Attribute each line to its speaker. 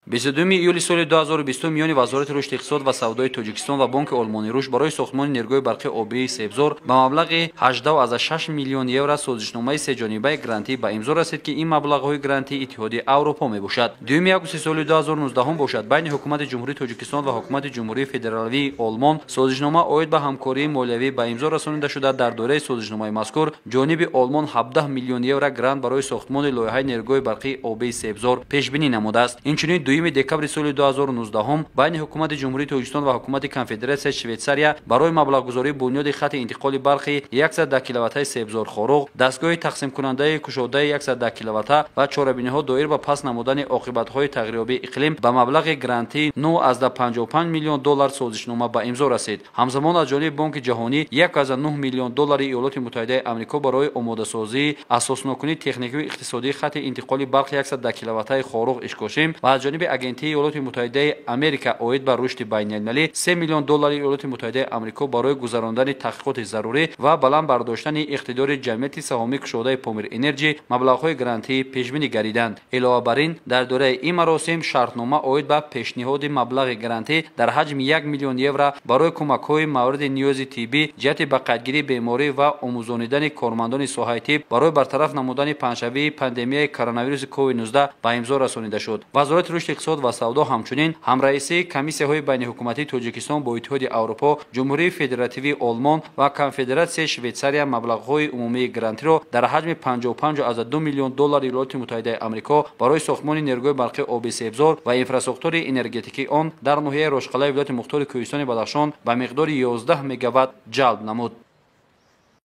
Speaker 1: 22 июли соли 2020 миёни Вазорати рушди иқтисод ва савдои Тоҷикистон ва Бонки Олмони рушд барои сохтмони нерӯгоҳи барқи обии Себзор ба маблағи 18,6 миллион евро созишномаи сеҷонибаи грантӣ ба имзо расид, ки ин маблағҳои грантии Иттиҳоди Аврупо мебошад. 2 августи соли 2019 бошад, байни Ҳукумати Ҷумҳурии Тоҷикистон ва Ҳукумати Ҷумҳурии Федералии Олмон созишнома оид ба ҳамкории молиявӣ ба имзо расонида шуда, дар доираи созишномаи мазкур ҷониби Олмон 17 миллион евро грант барои сохтмони лоиҳаи нерӯгоҳи барқии обии Себзор пешбинӣ намудааст. Инчунин 2 декабри соли 2019 байни Ҳукумати Ҷумҳурии Тоҷикистон ва Ҳукумати Конфедератсияи Швейтсария барои маблағгузории бунёди хати интиқоли барқи 110 киловаттаи Себзор Хоруғ, дастгоҳи тақсимкунандаи кушодаи 110 киловатта ва чорабиниҳо доир ба паст намудани оқибатҳои тағйирёбии иқлим ба маблағи грантии 9,55 миллион доллар созишнома ба имзо расид. Ҳамзамон аз ҷониби Бонки Ҷаҳонӣ 1,9 миллион доллари Иёлоти Муттаҳидаи Амрико барои омодасозии асоснокунии техникию иқтисодии хати интиқоли барқи 110 киловаттаи Хоруғ Ишкошим ва аз ҷониби Агентии Иёлоти Муттаҳидаи Америка оид ба рушди байналмилалӣ 3 миллион доллари Иёлоти Муттаҳидаи Амрико барои гузарондани таҳқиқоти зарурӣ ва баланд бардоштани иқтидори ҷамъияти саҳомии кушодаи Помир Энерҷи маблағҳои грантӣ пешбинӣ гардиданд. Илова бар ин, дар доираи ин маросим шартнома оид ба пешниҳоди маблағи грантӣ дар ҳаҷми 1 миллион евро барои кӯмакҳои мавриди ниёзи тиббӣ ҷиҳати ба қайдгирии беморӣ ва омӯзонидани кормандони соҳаи тиб барои бартараф намудани паҳншавии пандемияи коронавируси COVID-19 ба имзо расонида шуд. Вазорати рушди иқтисод ва савдо ҳамчунин ҳамраисии комиссияҳои байниҳукуматии Тоҷикистон бо Иттиҳоди Аврупо, Ҷумҳурии Федеративии Олмон ва Конфедератсияи Швейтсария маблағҳои умумии грантиро дар ҳаҷми 55,2 миллион доллари Иёлоти Муттаҳидаи Амрико барои сохтмони нерӯгоҳи барқи обии Себзор ва инфрасохтори энергетикии он дар ноҳияи Рошқалаи вилояти Мухтори Кӯҳистони Бадахшон ба миқдори 11 мегаватт ҷалб намуд.